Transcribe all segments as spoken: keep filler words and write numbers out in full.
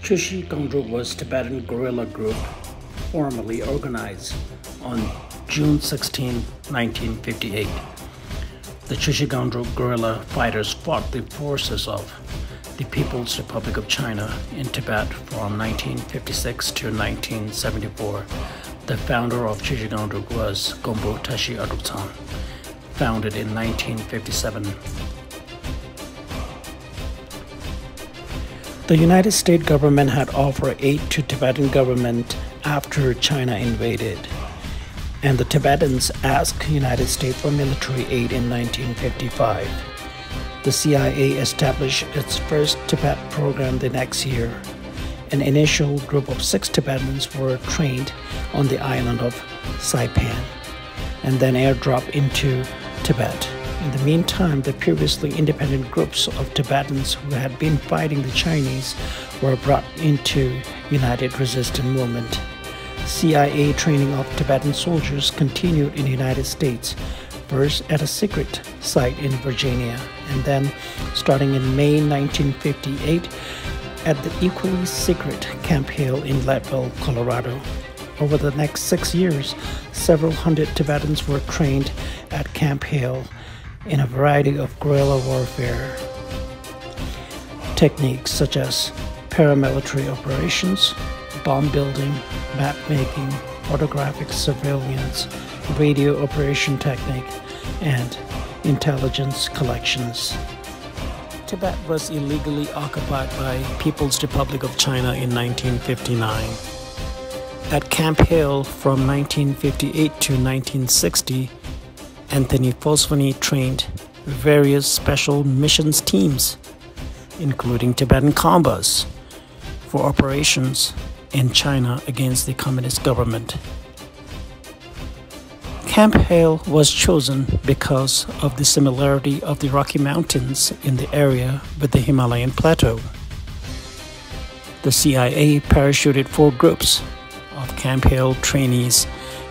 Chushi Gangdruk was Tibetan guerrilla group formally organized on June sixteenth, nineteen fifty-eight. The Chushi Gangdruk guerrilla fighters fought the forces of the People's Republic of China in Tibet from nineteen fifty-six to nineteen seventy-four. The founder of Chushi Gangdruk was Gompo Tashi Adruktsang, founded in nineteen fifty-seven. The United States government had offered aid to Tibetan government after China invaded, and the Tibetans asked United States for military aid in nineteen fifty-five. The C I A established its first Tibet program the next year. An initial group of six Tibetans were trained on the island of Saipan and then airdropped into Tibet. In the meantime, the previously independent groups of Tibetans who had been fighting the Chinese were brought into United Resistance Movement. C I A training of Tibetan soldiers continued in the United States, first at a secret site in Virginia, and then, starting in May nineteen fifty-eight, at the equally secret Camp Hale in Leadville, Colorado. Over the next six years, several hundred Tibetans were trained at Camp Hale in a variety of guerrilla warfare techniques such as paramilitary operations, bomb building, map making, photographic surveillance, radio operation technique, and intelligence collections. Tibet was illegally occupied by People's Republic of China in nineteen fifty-nine. At Camp Hale from nineteen fifty-eight to nineteen sixty, Anthony Fosvony trained various special missions teams, including Tibetan Khanpas, for operations in China against the communist government. Camp Hale was chosen because of the similarity of the Rocky Mountains in the area with the Himalayan plateau. The C I A parachuted four groups of Camp Hale trainees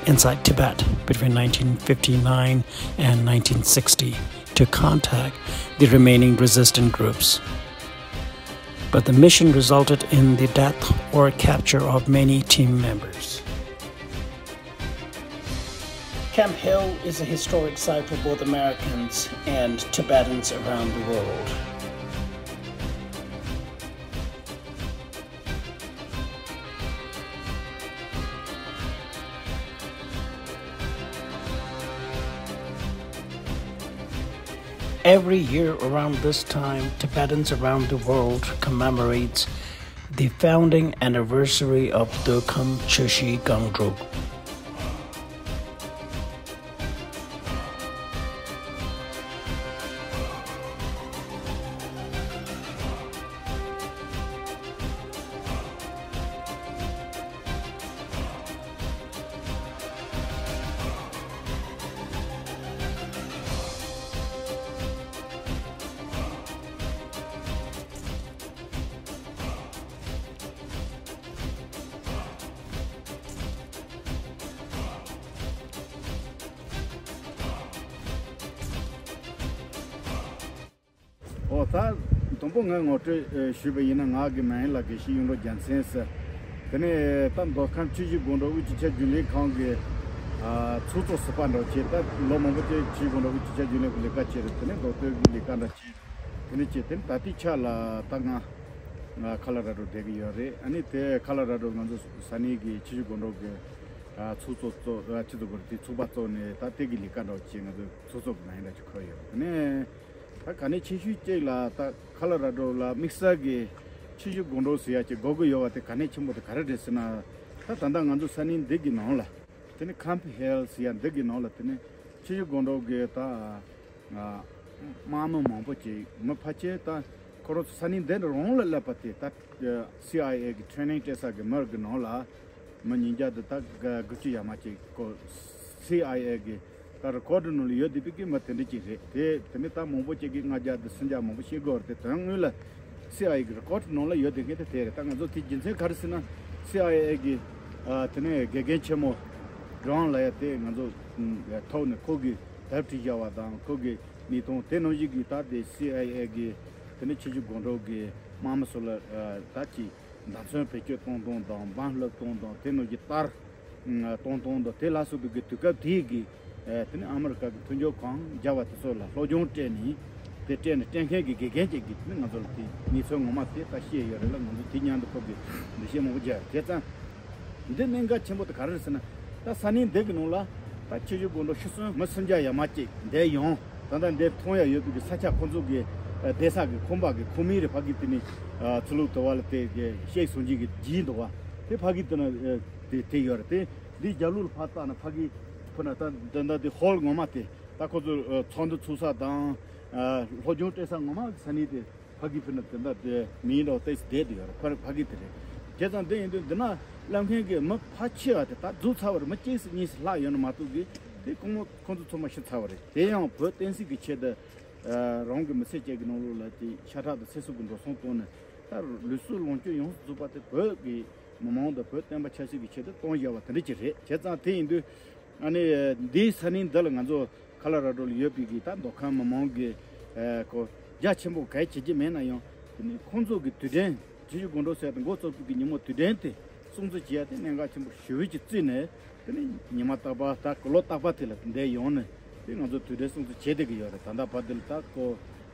inside Tibet between nineteen fifty-nine and nineteen sixty to contact the remaining resistant groups. But the mission resulted in the death or capture of many team members. Camp Hale is a historic site for both Americans and Tibetans around the world. Every year around this time, Tibetans around the world commemorates the founding anniversary of Dökham Choshi Gangdruk. ཨོ་ད། དང་པོ་ངས་ངོ་སྤྲོད་ཨེ་ཞུས་པ་ཡིན་ན། ང་གི་མིང་ལ་དགེ་བཤེས་གཡུང་དྲུང་རྒྱལ་མཚན་ཟེར། དེ་ནས་ད་མདོ་ཁམས་ཆུ་བཞི་སྒང་དྲུག་དབུས་སྤྱི་ཁྱབ་རྒྱུན་ལས་ཁང་གི་ཨ་ཚོགས་གཙོ་ཟུར་པ་འདྲ་བྱས། ད་ལོ་མང་པོ་ཅིག་ཆུ་བཞི་སྒང་དྲུག་དབུས་སྤྱི་ཁྱབ་རྒྱུན་ལས་ཀྱི་ལས་ཀ་བྱས་རེད། དེ་ནས་མདོ་སྟོད་ཀྱི་ལས་ཀ་འདྲ་བྱས། དེ་ནས་བྱས། དེ་ནས་ད་ལྟའི་ཆ་ལ་ད་ང་ང་ཁ་ལ་ར་ཌོ་བསྡད་ཀྱི་ཡོད་རེད། ཨ་ནི་དེ་ཁ་ལ་ར་ཌོ་ང་ཚོ་ས་གནས་ཀྱི་ཆུ་བཞི་སྒང་དྲུག་གི་ཨ་ཚོགས་གཙོ་གཙོ་ཨ་ཆི་ཚོ་གོ་རེད། དེ་ཚོགས་པ་གཙོ་ནས་ད་ལྟའི་གི་ལས་ཀ་འདྲ་བྱས། ང་ཚོ་ཚོགས་གཙོ་གི་མིང་འདྲ་ཅིག་འཁོད་ཡོད་རེད། དེ་ནས། ད་གལ་གནད་ཆེ་ཤོས་གཅིག་ལ། ད་ཁ་ལ་ར་ཌོ་ལ་དམིགས་བསལ་གྱི་ཆུ་བཞི་སྒང་དྲུག་ཟེར་ཡ་གཅིག་དགོས་ཀྱི་ཡོད་པ་དེ་གལ་གནད་ཆེན་པོ་དེ་ག་རེ་རེད་ཟེར་ན། ད་ད་ལྟ་ང་ཚོ་ས་གནས་འདི་གི་ནང་ལ། དེ་ནི་ཁམ་ཕི་ཧེལ་ཟེར་ཡ་འདི་གི་ནང་ལ། དེ་ནི་ཆུ་བཞི་སྒང་དྲུག་གི་ད་དམག་མི་མང་པོ་ཅིག་མི་ཕལ་ཆེར་ད་ཁོ་རང་ཚོ་ས་གནས་འདི་རང་ལ་སླེབས་པ་དེ། ད་སི་ཨའི་ཨེ་གི་ཊེ་རེ་ནིང་སྤྲད་ས་གི་མི་གི་ནང་ལ། མི་ཉིས་བརྒྱ་དེ་ད་དགུ་བཅུ་ཡར་མར་ཅིག་ཁོ་སི་ཨའི་ཨེ་གི་ད་རི་ཀོཌ་ནང་ལ་ཡོད་བསྡད་པའི་གི་མི་དེ་འདྲ་ཅིག་རེད། དེ་དེ་ནས་ད་མང་པོ་ཅིག་གིས་ལྔ་བརྒྱ་དང་སུམ་བརྒྱ་མང་པོ་ཤེས་དགོས་རེད། དེ་དོན་དངོས་ལ་སི་ཨའི་ཨེ་གི་རི་ཀོཌ་ནང་ལ་ཡོད་བསྡད་མཁན་དེ་དེ་རེད། ད་ང་ཚོ་དེ་རྒྱུ་མཚན་ག་རེ་ཟེར་ན། སི་ཨའི་ཨེ་གི་ཨ་དེ་ནས་དགེ་རྒན་ཆེན་མོ་ཌོན་ལབ་ཡ་དེ་ང་ཚོ་ཐོག་ནས་ཁོ་གིས་དེབ་བྲིས་བཞག་པ་དང་། ཁོ་གི་ཉིས་སྟོང་དེ་ནང་བཞིན་གྱི་ད་དེ་སི་ཨའི་ཨེ་གི་དེ་ནས་ཆུ་བཞི་སྒང་དྲུག་གི་དམག་མི་ཚོ་ལ་ཨ་ད་ཅིག་མདའ་མཚོན་བེད་སྤྱོད་གཏོང་སྟངས་དང་འབམ་བརླབ་གཏོང་སྟངས། དེ་ནང་གི་ཏར་གཏོང་སྟངས་དང་དེ་ལ་སོགས་པའི་གི་དུས་སྐབས་དེའི་གི་དེ་ནི་ཨ་མི་རི་ཀ་གི་མཐུན་ཕྱོགས་གང་རྒྱལ་བ་དེ་ཚོ་ལ་སློབ་སྦྱོང་སྤྲད་ནས། དེ་སྤྲད་ནས་སྤྲད་མཁན་གྱི་དགེ་རྒན་ཅིག་གིས་དེ་ནི་ང་ཚོ་ལ་དེ་གནས་ཚུལ་ངོ་མ་དེ་ད་བཤད་ཡོད་རེད་ལ། ང་ཚོ་དེ་མཉམ་དུ་ཁོ་གི་འདི་བཤད་མང་པོ་བརྒྱབ་བྱས་ཙང་། འདི་གནད་འགག་ཆེན་པོ་དེ་ག་རེ་རེད་ཟེར་ན། ད་ས་གནས་འདི་གི་ནང་ལ་ད་ཆུ་བཞི་སྒང་དྲུག་ཤི་གསོན་མི་སུམ་བརྒྱ་ཡར་མར་ཅིག་འདིར་ཡོང་། ད་ལྟ་འདིར་མཐོང་ཡ་ཡོད་པའི་གི་ས་ཆ་ཁོང་ཚོ་གི་ཨ་བསྡད་ས་གི་ཁང་པ་གི་ཁང་མིག་རེད། ཕ་གི་དེ་ནི་ཨ་ཚུར་ལོག་དུ་བ་ལ་དེ་གི་ཤེག་སུང་ཅིན་གྱི་རྗེས་འདུག་བ། དེ་ཕ་གི་དེ་ན་ཨ་དེ་དེ་ཡོད་རེད། དེ་འདི་རྒྱབ་ལོགས་ལ་ཕར་བལྟས་ན་ཕ་གི་ཕུ་ན་ད་འདི་འདི་དེ་ཧོལ་ངོ་མ་དེ་ད་ཁོ་ཚོ་ཨ་ཚོགས་འདུ་ཚུགས་ས་དང་ཨ་སློབ་སྦྱོང་སྤྲད་ས་ངོ་མ་གི་ས་གནས་དེ། ཕ་གི་ཕུ་ན་དེ་འདྲ་དེ་མིའི་འགྲོ་ཏེས་བསྡད་དེ་ཡོད་རེད། ཕ་ཕ་གི་དེ་རེད། བྱས་ཙང་དེ་ཡིན་དུས་འདི་ན་སླེབས་མཁན་གྱི་མི་ཕལ་ཆེ་བ་དེ་ད་རྫོགས་ཚར་བ་རེད། མི་གཅིག་ཙམ་གཉིས་ཙམ་ལྷག་ཡོད་ན་མ་གཏོགས་གི་དེ་ཁོང་མོ་ཁོང་ཚོ་ཚང་མ་ཤི་ཚར་བ་རེད། དེ་ཡང་བོད་བསྟན་སྲིད་ཀྱི་ཆེད་དུ་ཨ་རང་གི་མི་ཚེ་གཅིག་གི་ནང་ལོགས་ལ་དེ་ཤ་ཁྲག་དང་ཚེ་སྲོག་གི་འགྲོ་སོང་བཏང་ནས་ད་ལུས་སྲོག་ལོངས་སྤྱོད་ཡོངས་སུ་རྫོགས་པ་དེ་བོད་ཀྱི་མི་མང་དང་བོད་བསྟན་པ་ཆབ་སྲིད་ཀྱི་ཆེད་དུ་གཏོང་བཞག་པ་དེ་འདྲ་ཅིག་རེད། བྱས་ཙང་དེ་ཡིན་དུས། ཨ་ནི་འདིའི་ས་གནས་འདི་ལ་ང་ཚོ་ཁ་ལོ་ར་ཌོ་ལ་ཡོད་པའི་གི་ད་མདོ་ཁམས་མི་མང་གི་ཨ་ཁོ་རྒྱ་ཆེན་པོ་གལ་ཆེ་རྒྱུ་མེད་ན་ཡང་། དེ་ནི་ཁོང་ཚོ་གི་དུས་དྲན་ཆུ་བཞི་སྒང་དྲུག་ཟེར་ཏེ་འགོ་བཙུགས་པའི་གི་ཉིན་མོ་དུས་དྲན་དེ་སྲུང་བརྩི་བྱེད་ཡ་དེ་གནད་འགག་ཆེན་པོ་ཞེ་པོ་ཅིག་བརྩིས་ནས། དེ་ནི་ཉི་མ་རྟག་པ་ད་ལོ་རྟག་པ་དེ་ལ་འདིར་ཡོང་ནས་དེ་ང་ཚོ་དུས་དྲན་སྲུང་བརྩི་བྱེད་བསྡད་ཀྱི་ཡོད་རེད། ད་ལྟ་བར་དེ་ལ་ད་ཁོ་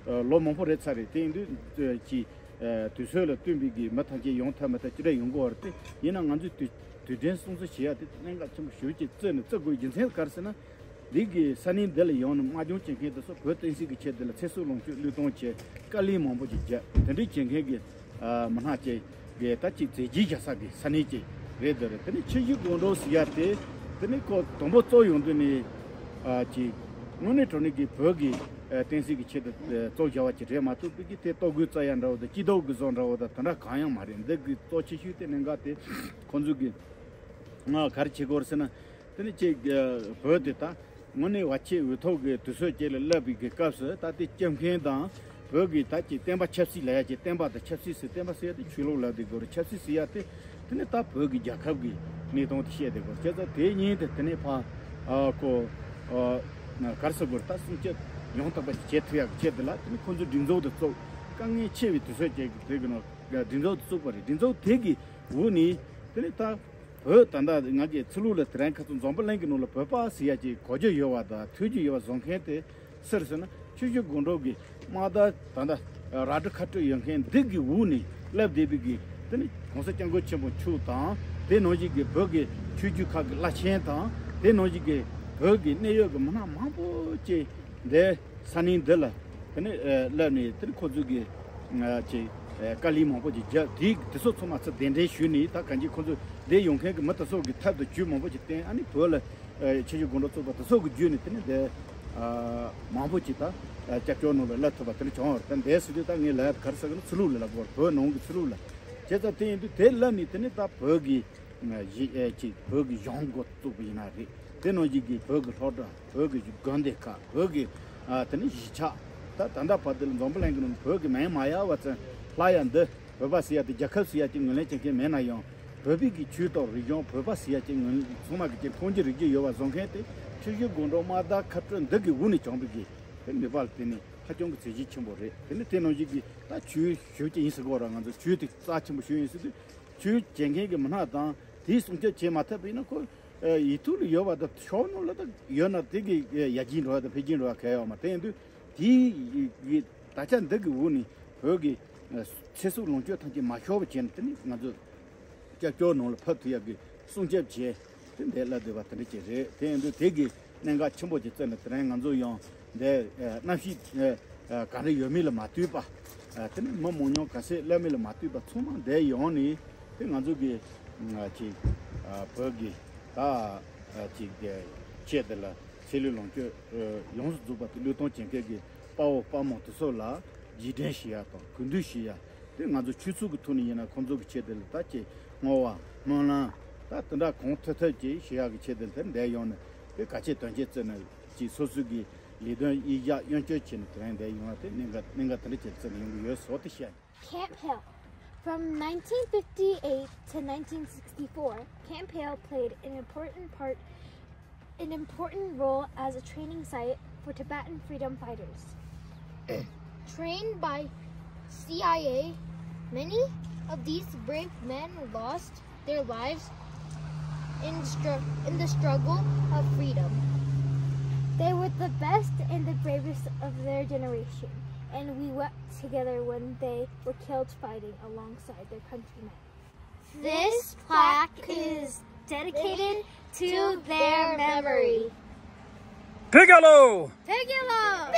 ཨ་ལོ་མང་པོ་རེད་ཚར་རེད། དེ་ཡིན་དུས་ཀྱི་ཨ་དུས་ཚོད་ལ་བསྟུན་པའི་གི་མི་ཐམས་ཅད་ཡོང་ཐབས་མེད་ཐབས་ཅི་འདྲ་ཡོང་གི་ཡོད་རེད། དེ་ཡིན་ན་ང་ཚོས་དུས་དུས་དྲན་སྲུང་བརྩི་བྱེད་ཡ་དེ་གནད་འགག་ཆེན་པོ་ཞེ་པོ་ཅིག་བརྩིས་ནས་བརྩི་དགོས་རྒྱུ་མཚན་ག་རེ་ཟེར་ན། འདི་གི་ས་གནས་འདི་ལ་ཡོང་ནས་དམག་སྦྱོང་བྱེད་མཁན་དེ་ཚོ་བོད་བསྟན་སྲིད་ཀྱི་ཆེད་དུ་ལ་ཚེ་སྲོག་ལོངས་སྤྱོད་བློས་གཏོང་བྱས། དཀའ་ལས་མང་པོ་ཅིག་བརྒྱབ། དེ་འདྲའི་བྱེད་མཁན་གྱི་ཨ་མི་སྣ་ཅིག་གི་ད་ཅིག་མཛད་རྗེས་བཞག་ས་གི་ས་གནས་ཅིག་རེད་འདི་རེད། དེ་ནས་ཆུ་བཞི་སྒང་དྲུག་ཟེར་ཡ་དེ་དེ་ནས་ཁོ་དང་པོ་བཙུགས་ཡོང་དུས་ནས་ཨ་ཅིག་དངོས་གནས་དྲང་གནས་ཀྱི་བོད་ཀྱི་ཨ་བསྟན་སྲིད་ཀྱི་ཆེད་དུ་ཨ་བཙུགས་བཞག་པ་ཅིག་རེད་མ་གཏོགས། བོད་ཀྱི་དེ་ལྟོ་གོས་བཙལ་ཡ་འདྲ་བོ་དང་སྐྱིད་སྡུག་གི་བཟོ་འདྲ་བོ་དང་དེ་འདྲ་གང་ཡང་མ་རེད། འདི་གི་གཙོ་ཆེ་ཤོས་དེ་གནད་འགག་དེ་ཁོང་ཚོ་གི་ང་ག་རེ་བྱེད་དགོས་རེད་ཟེར་ན། དེ་ནི་ཅིག་ཨ་བོད་དེ་ད་དངོས་གནས་བར་ཆད་འོས་ཐོབ་ཀྱི་དུས་ཚོད་ཅིག་ལ་སླེབས་པའི་གི་སྐབས་སུ། ད་དེ་སྐྱོབ་མཁན་དང་བོད་ཀྱི་ད་ཅིག་བསྟན་པ་ཆབ་སྲིད་ལབ་ཡ་ཅིག་བསྟན་པ་དང་ཆབ་སྲིད་ཟེར། བསྟན་པ་ཟེར་ཡ་དེ་ཆོས་ལུགས་ལབ་དེ་དགོས་རེད། ཆབ་སྲིད་ཟེར་ཡ་དེ་དེ་ནི་ད་བོད་ཀྱི་རྒྱལ་ཁབ་ཀྱི་གནས་སྟངས་དེ་བཤད་དེ་དགོས་རེད། བྱས་ཙང་དེ་གཉིས་དེ་དེ་ནི་ཕ་ཨ་ཁོ་ཨ་ག་རེ་ཟེར་དགོས་རེད། ད་སྲུང་སྐྱོབ་ཡང་དག་པ་ཅིག་བྱེད་ཐུབ་ཡ་གི་ཆེད་དུ་ལ་དེ་ནི་ཁོང་ཚོ་སྒྲིག་འཛུགས་དེ་བཙུགས། དཀའ་ངལ་ཆེ་བའི་དུས་ཚོད་ཅིག་གི་དེ་གི་ནང་སྒྲིག་འཛུགས་དེ་བཙུགས་པ་རེད། སྒྲིག་འཛུགས་དེ་གི་འོག་ནས་དེ་ནི་ད་བོད་ད་ལྟ་ང་གི་ཚུར་ལོག་ལ་དེ་རིང་ཁ་སང་འཛམ་བུ་གླིང་གི་ནང་ལ་བོད་པ་ཟེར་ཡ་ཅིག་གོ་རྒྱུ་ཡོད་པ་དང་ཐོས་རྒྱུ་ཡོད་པ་བཟོ་མཁན་དེ་སུ་རེད་ཟེར་ན། ཆུ་བཞི་སྒང་དྲུག་གི་དམག་དར་ད་ལྟ་རལ་གྲི་ཁ་སྤྲོད་ཡོད་མཁན་འདི་གི་འོག་ནས་སླེབས་བསྡད་པའི་གི་དེ་ནི་༸གོང་ས་༸སྐྱབས་མགོན་ཆེན་པོ་མཆོག་དང་། དེ་ནང་བཞིན་གི་བོད་ཀྱི་ཆོས་བརྒྱུད་ཁག་གི་བླ་ཆེན་དང་། དེ་ནང་བཞིན་གི་བོད་ཀྱི་གནད་ཡོད་ཀྱི་མི་སྣ་མང་པོ་ཅིག་འདི་ས་གནས་འདི་ལ་དེ་ནི་ཨ་སླེབས་ནས་དེ་ནི་ཁོ་ཚོ་གི་ཨ་ཅིག་ཨ་དཀའ་ལས་མང་པོ་ཅིག་བརྒྱབ། དེ་དེ་ཚོ་ཚང་མ་ཚུར་གདན་འདྲེན་ཞུས་ནས། ད་གང་ཅི་ཁོ་ཚོ་འདིར་ཡོང་མཁན་གྱི་མི་དེ་ཚོ་གི་ཐད་དུ་ཇུས་མང་པོ་ཅིག་བསྟན། ཨ་ནི་བོད་ལ་ཨ་ཆུ་བཞི་སྒང་དྲུག་བཙུགས་པ་དེ་ཚོ་གི་བརྒྱུད་ནས་དེ་ནི་འདི་ཨ་མང་པོ་ཅིག་ད་ཨ་སྐྱབས་བཅོལ་ནང་ལ་སླེབས་ཐུབ་པ་དེ་འདྲ་བྱུང་བ་རེད། ད་འདི་ཟེར་དུས་ད་ངས་ལབ་ཡ་ག་རེ་ཟེར་གི་ན། ཚུར་ལོག་ལ་ལབ་དགོས་རེད། བོད་ནང་གི་ཚུར་ལོག་ལ། བྱས་ཙང་དེ་ཡིན་དུས་དེ་སླེབས་ནས་དེ་ནི་ད་བོད་ཀྱི་གཞི་ཨེ་ཅིག་བོད་ཀྱི་གཞུང་འགོ་བཙུགས་པ་ཡིན་ན་རེད། དེ་ནང་བཞིན་གྱི་བོད་ཀྱི་སློབ་གྲྭ། བོད་ཀྱི་དགོན་སྡེ་ཁག། བོད་ཀྱི་ཨ་དེ་ནི་གཞིས་ཆགས། ད་ད་ལྟ་བར་དུ་ལ་འཛམ་བུ་གླིང་གི་ནང་བོད་ཀྱི་མིང་མ་ཡོད་པ་ཙམ་ལྷག་ཡ་འདི། བོད་པ་ཟེར་ཡ་དེ་རྒྱལ་ཁབ་ཟེར་ཡ་ཅིག་ངོས་ལེན་བྱེད་མཁན་མེད་ན་ཡང་། བོད་པའི་གི་ཆོས་དང་རིག་གཞུང་། བོད་པ་ཟེར་ཡ་ཅིག་ངོས་ཚང་མ་གི་ཅིག་ཁུངས་སྐྱེལ་རིག་གཞི་ཡོད་པ་བཟོ་མཁན་དེ་ཆུ་བཞི་སྒང་དྲུག་དམག་དར་ཁ་སྤྲོད་འདི་གི་འོག་ནས་བྱུང་བའི་གི་དེ་ནུས་པ་ལ་བརྟེན་ནས་ཧ་ཅང་གི་མཛད་རྗེས་ཆེན་པོ་རེད། དེ་ནི་དེ་ནང་བཞིན་གྱི་ད་ཆོས་ཞུ་རྒྱུ་ཡིན་ཟེར་གོ་ར། ང་ཚོ་ཆོས་དེ་རྩ་ཆེན་པོ་ཞུ་ཡིན་ཟེར་དུས། ཆོས་བྱེད་མཁན་གྱི་མི་སྣ་དང་དེའི་སྲུང་སྐྱོབ་བྱེད་མ་ཐུབ་པ་ཡིན་ན། ཁོ་ཨ་ཡིག་ཐོག་ལ་ཡོད་པ་དང་ཤོག་ནང་ལ་ད་ཡོད་ན་དེ་གི་ཡར་རྒྱས་འགྲོ་བ་དང་འཕེལ་རྒྱས་འགྲོ་བ་གལ་ཡོད་མ་རེད། དེ་ཡིན་དུས་དེའི་གི་ད་ཆ་འདི་གི་འོག་ནས་བོད་ཀྱི་ཨ་ཚེ་སྲོག་ལོངས་སྤྱོད་ཐམས་ཅད་མ་ཤོར་བ་བྱས་ནས་དེ་ནི་ང་ཚོ་སྐྱབས་བཅོལ་ནང་ལ་ཕེབས་ཐུབ་ཡག་གི་སྲུང་སྐྱོབ་བྱས། དེ་འདི་ལ་བསྡད་པ་དེ་འདྲ་ཅིག་རེད། དེ་ཡིན་དུས་དེ་གི་གནད་འགག་ཆེན་པོ་ཅིག་བརྩིས་ནས་དེ་རིང་ང་ཚོ་ཡང་འདི་ཨ་གནམ་གཤིས་ཨ་ག་འདྲ་ཡོད་མེད་ལ་མ་ལྟོས་པ། ཨ་དེ་ནི་མི་མང་ཉུང་ག་ཚོད་སླེབས་མིན་ལ་མ་ལྟོས་པ་ཚང་མ་འདིར་ཡོང་ནས་དེ་ང་ཚོ་གི་ཨ་ཅིག་ཨ་བོད་ཀྱི་ད་ཨ་ཅིག་གི་ཆེད་དུ་ལ་ཚེ་ལུས་ལོངས་སྤྱོད་ཨ་ཡོངས་སུ་རྫོགས་པ་དེ་བློས་གཏོང་བྱེད་མཁན་གྱི་དཔའ་བོ་དཔའ་མོ་དེ་ཚོ་ལ་རྗེས་དྲན་ཞུ་ཡ་དང་གུས་འདུད་ཞུ་ཡ། དེ་ང་ཚོ་ཆོས་ཚོགས་ཀྱི་ཐོག་ནས་ཡིན་ན་ཁོང་ཚོ་གི་ཆེད་དུ་ལ་ད་ཅིག་བསྔོ་བ་སྨོན་ལམ་ད་དེ་འདྲ་གང་ཐུབ་ཐུབ་ཅིག་ཞུ་ཡག་གི་ཆེད་དུ་དེ་འདིར་ཡོང་ནས་དེ་ག་ཆེ་དོན་ཆེ་བརྩིས་ནས་ཅིག་སོ་སོ་གི་ལས་དོན་གཡས་བཞག་གཡོན་སྐྱོར་བྱས་ནས་དེ་རིང་འདིར་ཡོང་བ་དེ་གནད་འགག་གནད་འགག་དེ་འདྲ་ཅིག་བརྩིས་ནས་ཡོང་གི་ཡོད་ཟེར་དེ་བཤད། Camp Hale. From nineteen fifty-eight to nineteen sixty-four, Camp Hale played an important part an important role as a training site for Tibetan freedom fighters. Trained by C I A, many of these brave men lost their lives in, str- in the struggle of freedom. They were the best and the bravest of their generation, and we wept together when they were killed fighting alongside their countrymen. This plaque is dedicated to their memory. Piccolo! Piccolo!